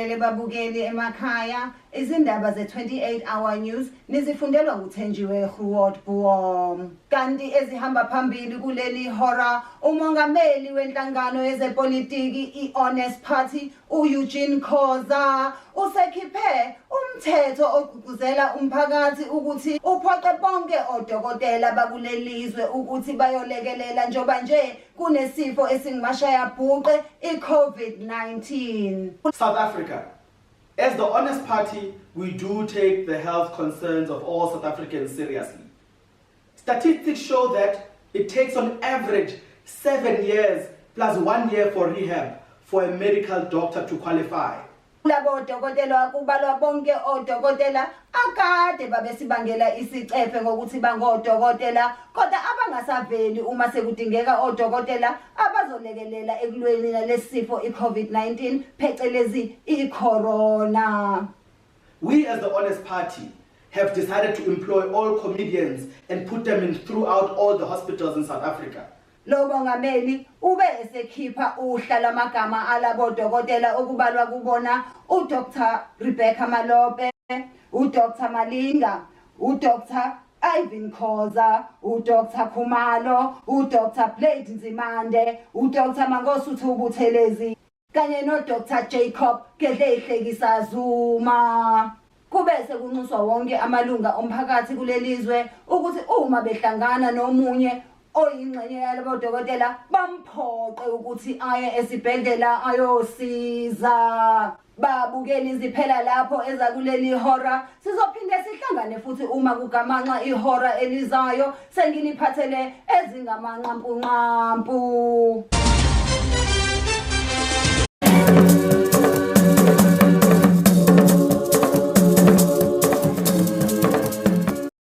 Nginibingelele babukeli emakhaya. Izindaba ze-28 Hour News nizifundelwa nguThenjiwe Groot Boom. Kanti ezihamba phambili kuleli hora umongameli wenhlangano yezepolitiki i-Honest Party u-Eugene Khoza usekhiphe umthetho ogqugquzela umphakathi ukuthi uphoqe bonke odokotela bakulelizwe ukuthi bayolekelela njengoba nje kunesifo esingumashayabhuqe i-COVID-19. South Africa. As the Honest Party, we do take the health concerns of all South Africans seriously. Statistics show that it takes on average 7 years plus one year for rehab for a medical doctor to qualify. Labo dokotela kubalwa bonke odokotela akade babesibangela isicefe ngokuthi bangodokotela kodwa abangasaveli uma sekudingeka odokotela abazolekelela ekulweni nalesifo iCovid-19, phecelezi iCorona. We, as the Honest Party, have decided to employ all comedians and put them in throughout all the hospitals in South Africa. Lo mongameli ube esekhipha uhla lamagama alabo dokotela okubalwa kubona uDr Rebecca Malope, uDr Malinga, uDr Irvin Khoza, uDr Khumalo, uDr Blade Nzimande, uDr Mangosuthu Buthelezi kanye noDr Jacob Gedleyihlekisa Zuma. Kube sekunxuswa wonke amalunga omphakathi kulelizwe ukuthi uma behlangana nomunye oyingxenye yalabo dokotela bamphoqe ukuthi aye esibhedlela ayosiza. Babukeli, iziphela lapho ezakuleli hora. Sizophinde sihlangane futhi uma kugamanxa ihora elizayo senginiphathele ezingamanqampunqampu.